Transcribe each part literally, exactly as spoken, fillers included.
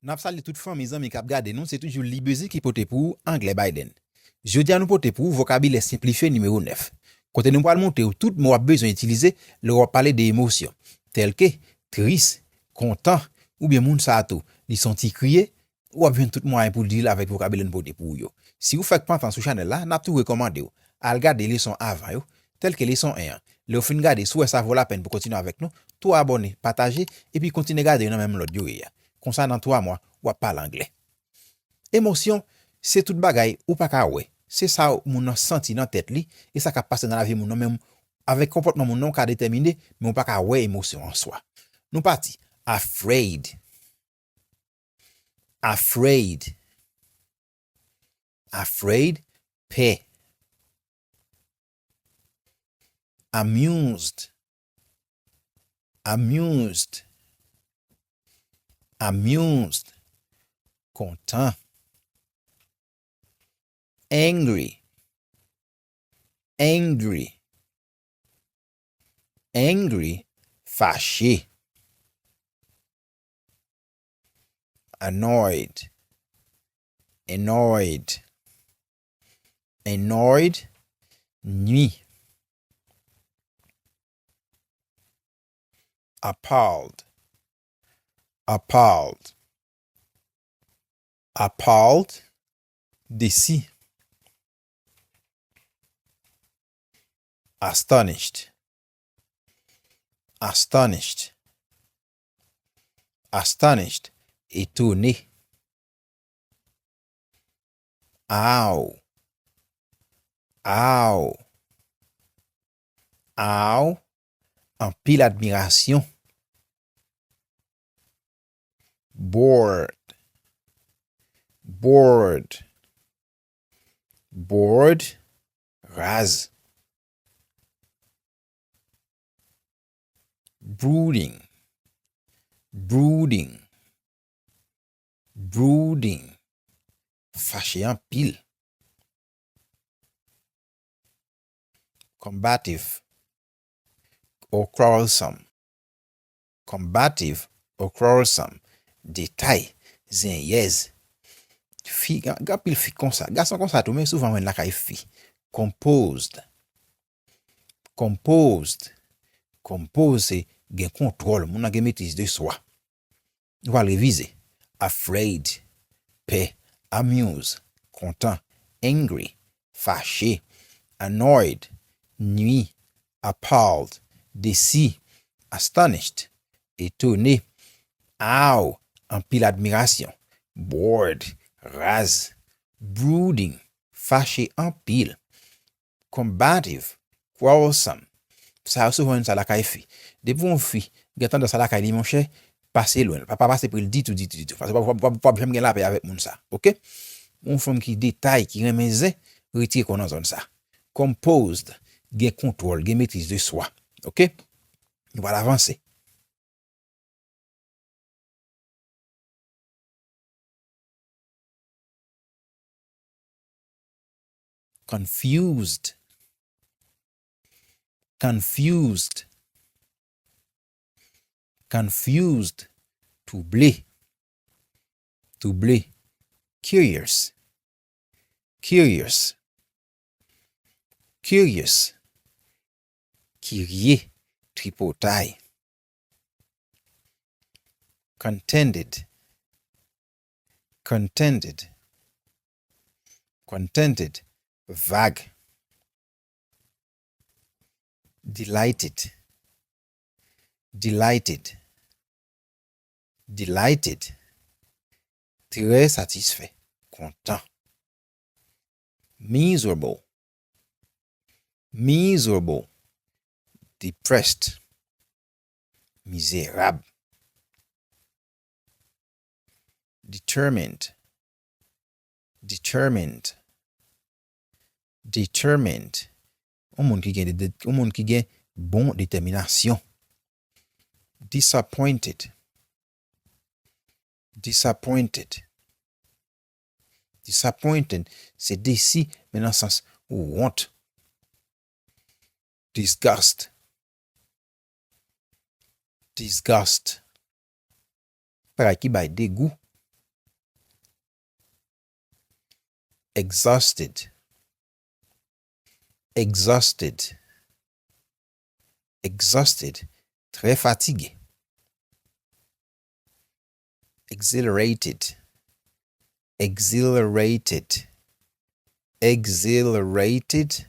N ap salye tout fanmi, zanmi k ap gade nou, se toujou Libezi ki pote pou ou Anglè Biden. Jodi a nou pote pou ou vokabilè senplifye nimewo nèf, kote nou pral montre w tout mo w ap bezwen itilize lè w ap pale de emosyon, tèlke tris, kontan, oubyen moun sa a tou, li santi kriye, w ap jwenn tout mwayen pou deal avèk vokabilè n pote pou ou yo. Si w fèk pantan sou chanèl la, n ap tou rekòmande w al gade leson avan yo, tèlke leson en an. Lè w fin gade, si w wè sa vo lapèn pou kontinye avèk nou, tou abòne, pataje, epi kontinye gade yo nan menm lòd yo ye a. Konsa, nan twa mwa, w ap pale anglè. Emosyon, se tout bagay ou pa ka wè. Se sa moun nan santi nan tèt li, e sa k ap pase nan lavi moun nan, men avèk konpòtman moun nan, ou ka detèmine, men ou pa ka wè emosyon an swa. Nou pati. Afraid. Afraid. Afraid, pè. Amused. Amused. Amused. Kontan. Angry. Angry. Angry, fache. Annoyed. Annoyed. Annoyed, nui. Appalled. Appalled. Appalled, desi. Astonished. Astonished. Astonished, etone. Aw. Aw. Aw, anpil admirasyon. Bored. Bored. Bored, raz. Brooding. Brooding. Brooding. Fache anpil. Combative or quarrelsome. Combative or quarrelsome. Detay, zenyèz. Fi, gen, gen anpil fi konsa. Gason konsa tou, men souvan w wè l lakay fi. Composed. Composed. Composed se gen kontwòl, moun nan gen metriz de swa. Nou pral revize. Afraid, pè. Amused, kontan. Angry, fache. Annoyed, nui. Appalled, desi. Astonished, etone. Aw, anpil admirasyon. Bored, raz. Brooding, fache anpil. Combative, quarrelsome. Sa yo souvan jwenn sa lakay fi. Depi yon fi gen tandans sa lakay li, monchè, pase lwen l. Pa, pa pase pre l ditou, ditou, ditou. Paske w p ap, w p ap, w p ap janm gen lapè avèk moun sa. Oke? Yon fanm ki detay, ki renmen zen, retire kò w nan zòn sa. Composed, gen kontwòl, gen metriz de swa. Oke? Nou pral avanse. Confused. Confused. Confused. Twouble. Twouble. Curious. Curious. Curious. Kirye, tripotay. Contented. Contented. Contented. Vag. Delighted. Delighted. Delighted. Trè satisfè. Kontan. Miserable. Miserable. Depressed. Mizerab. Determined. Determined. Determined. Yon moun ki gen de, de, yon moun ki gen bon detèminasyon. Disappointed. Disappointed. Disappointed, se desi, men nan sans ou wont. Disgust. Disgust. Bagay ki bay degou. Exhausted. Exhausted. Exhausted. Trè fatige. Exhilarated. Exhilarated. Exhilarated.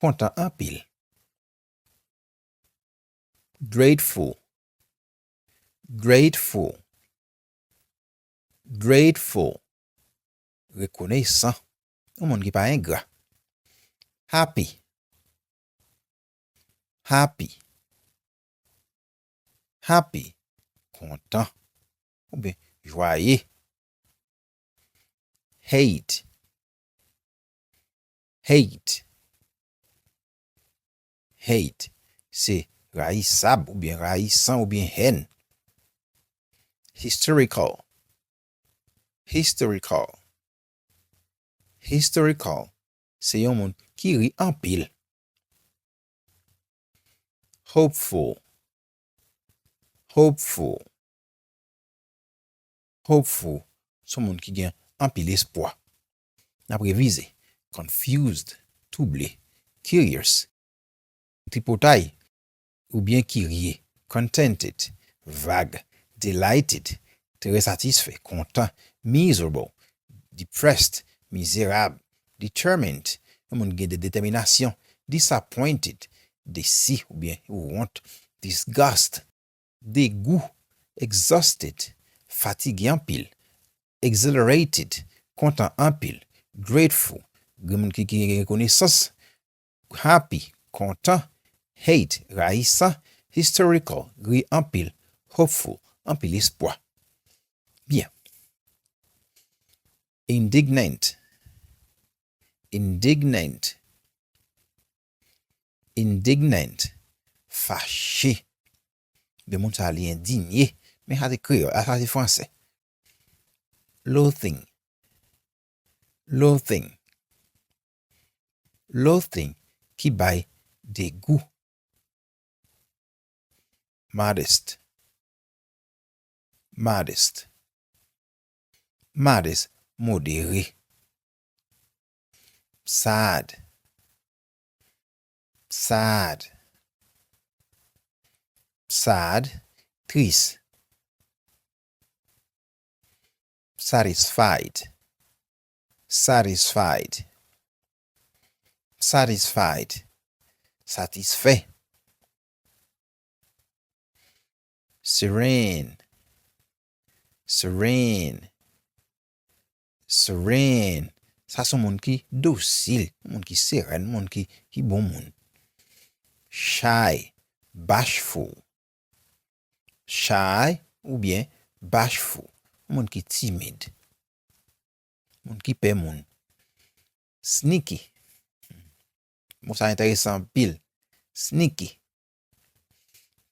Kontan anpil. Grateful. Grateful. Grateful. Rekonesan. Yon moun ki pa engra. Happy. Happy. Happy. Kontan. Oubyen jwaye. Hate. Hate. Hate. Se rayisab oubyen rayisan oubyen hèn. Historical. Historical. Historical. Se yon moun ki ri anpil. Hopeful. Hopeful. Hopeful. Se yon moun ki gen anpil espwa. N ap revize. Confused. Twouble. Curious. Tripotay. Oubyen kirye. Contented. Vag. Delighted. Trè satisfè. Kontan. Miserable. Depressed. Mizerab. Determined. Yon moun gen de detèminasyon. Disappointed. Desi oubyen wont. Disgust. Degou. Exhausted. Fatige anpil. Exhilarated. Kontan anpil. Grateful. Gen moun ki, ki gen rekonesans. Happy. Kontan. Hate. Rayisan. Historical. Ri anpil. Hopeful. Anpil espwa. Byen. Indignant. Indignant. Indignant. Fache. Oubyen moun sa li endinye. Men sa se kreyòl, a sa se fransè. Loathing. Loathing. Loathing ki bay degou. Modest. Modest. Modest, modere. Sad. Sad. Sad, tris. Satisfied. Satisfied. Satisfied. Satisfè. Serene. Serene. Serene. Sa se yon moun ki dosil, yon moun ki serèn, yon moun ki, ki bon moun. Shy, bashful. Shy oubyen bashful, yon moun ki timid. Moun ki pè moun. Sneaky. Mo sa enteresan anpil. Sneaky.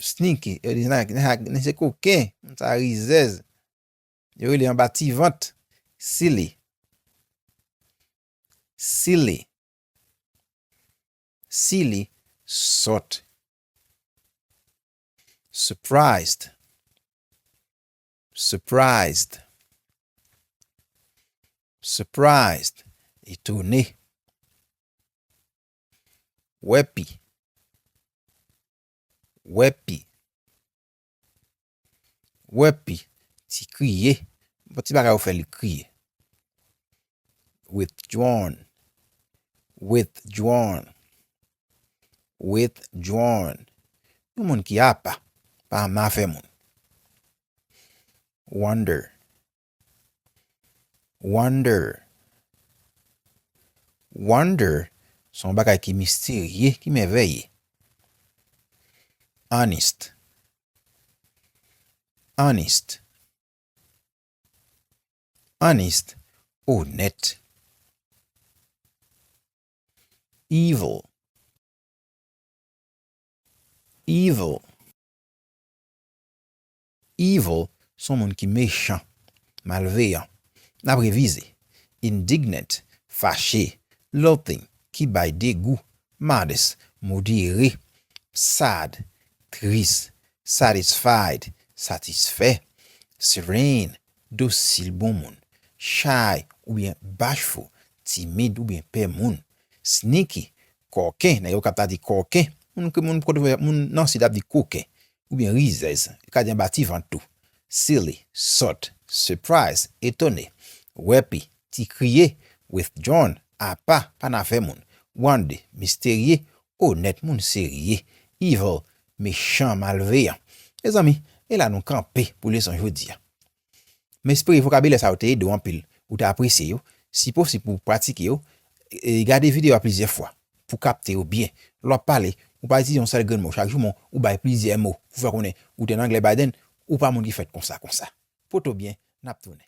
Sneaky. Yo di, nan, nan, nan se koken. Moun sa rizèz. Yo rele anba ti vant. Silly. Silly. Silly. Sòt. Surprised. Surprised. Surprised. Etone. Wepi. Wepi. Wepi. Ti kriye. Bon, ti bagay ou fè li kriye. Withdrawn. Withdrawn. Withdrawn. Yon moun ki apa, pa nan afè moun. Wonder. Wonder. Wonder, se yon bagay ki misterye, ki mèvèye. Honest. Honest. Honest, onèt. Evil. Evil. Evil, se yon moun ki mechan, malveyan. N ap revize. Indignant, fache. Loathing, ki bay degou. Modest, modere. Sad, tris. Satisfied, satisfè. Serene, dosil, bon moun. Shy oubyen bashful, timid oubyen pè moun. Sneaky, kòken, nèg yo kapab di kòken, moun ke moun kote moun nan sid ap di koken, oubyen rizèz, yo ka di anba ti vant tou. Silly, sòt, surprise, etone. Weppy, ti kriye, withdrawn, apa, pa nan afè moun. Wonde, misterye, onèt, moun serye. Evil, mechan, malveyan. Mezanmi, e la nou kanpe pou leson jodi a. M espere vokabilè sa yo te ede w anpil, ou te apresye yo. Si posib pou w pratike yo, e, gade videyo a plizyè fwa pou kapte yo byen. Lè w ap pale, ou pa itilize yon sèl grenn mo chak jou, men ou bay plizyè mo pou fè konnen ou te nan anglè Biden, ou pa moun ki fèt konsa, konsa. Pote w byen, n ap tounen.